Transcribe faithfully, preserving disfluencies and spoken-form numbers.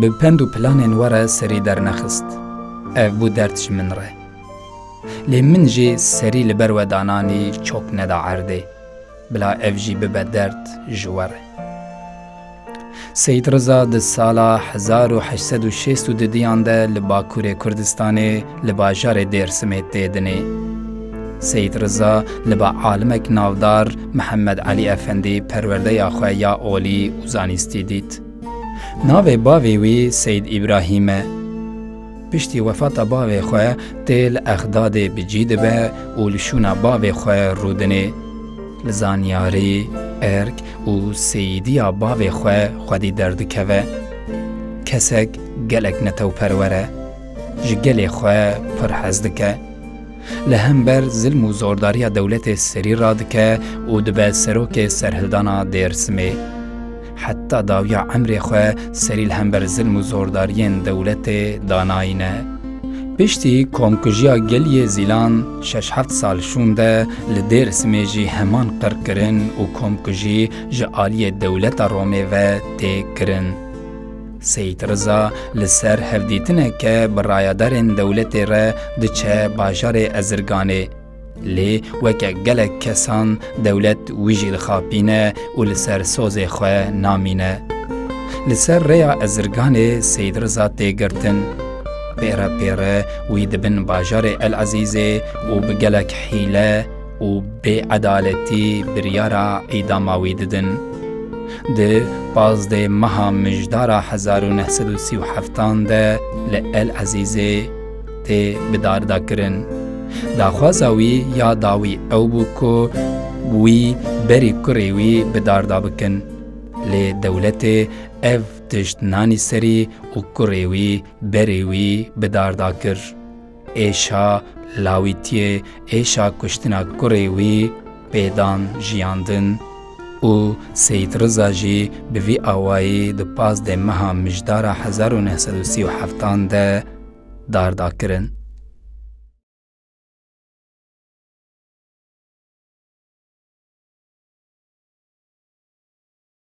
Bi pend û planên we re serî dernexist. Ev bû derd ji min re. Lê min jî serî li ber we dananî çok neda erdê. Bila ev jî bibe derd ji we re. Seyîd Riza di sala hezar û heşt sed û şêst û dudiyan de li Bakurê Kurdistanê li bajarê Dêrsimê tê dinê. Seyîd Riza li ba alimek navdar Mihemed Elî Efendî perwerdeya xwe ya olî û zanîstî dît. Navê bavê wî Seyîd Îbrahîm e. Piştî wefata bavê xwe tê li Exdadê bi cî dibe û li şûna bavê xwe rûdinê. Li zanyarî, erk û seyîdiya bavê xwe xwedî derdikeve. Kesek gelek netewperwer e. Ji gelê xwe pir hez dike. Li hember zilm û zordariya dewletê serî radike û dibe serokê serhildana Dêrsimê. Heta dawiya emrê xwe serî li hember zilm û zordariyên dewletê danayîne. Piştî komkujiya geliyê Zîlan şeş heft sal şûnde li Dêrsimê jî heman qirkirin û komkujî ji aliyê dewleta Romê ve tê kirin. Seyîd Riza li ser hevdîtineke bi rayedarên dewletê re diçe bajarê Ezirganê. Lê weke gelek kesan dewlet wî jî dixapîne û li ser sozê xwe namîne. Li ser rêya Ezirganê Seyîd Riza tê girtin. Pêre pêre wî dibin bajarê El Ezîzê û bi gelek hîle û bêedaletî biryara îdama wî didin. Di pazdeh meha Mijdara hezar û neh sed û sî û heftan de li El Ezîzê tê bidardakirin. Daxwaza wî ya dawî ew bû ku wî berî kurê wî bidarda bikin. Lê dewletê ev tişt nanî serî û kurê wî berê wî bidarda kir. Êşa lawîtiyê, êşa kuştina kurê wî pêdan jiyandin û Seyîd Riza jî bi vî awayî di pazdeh meha Mijdara hezar û neh sed û sî û heftan de darda kirin.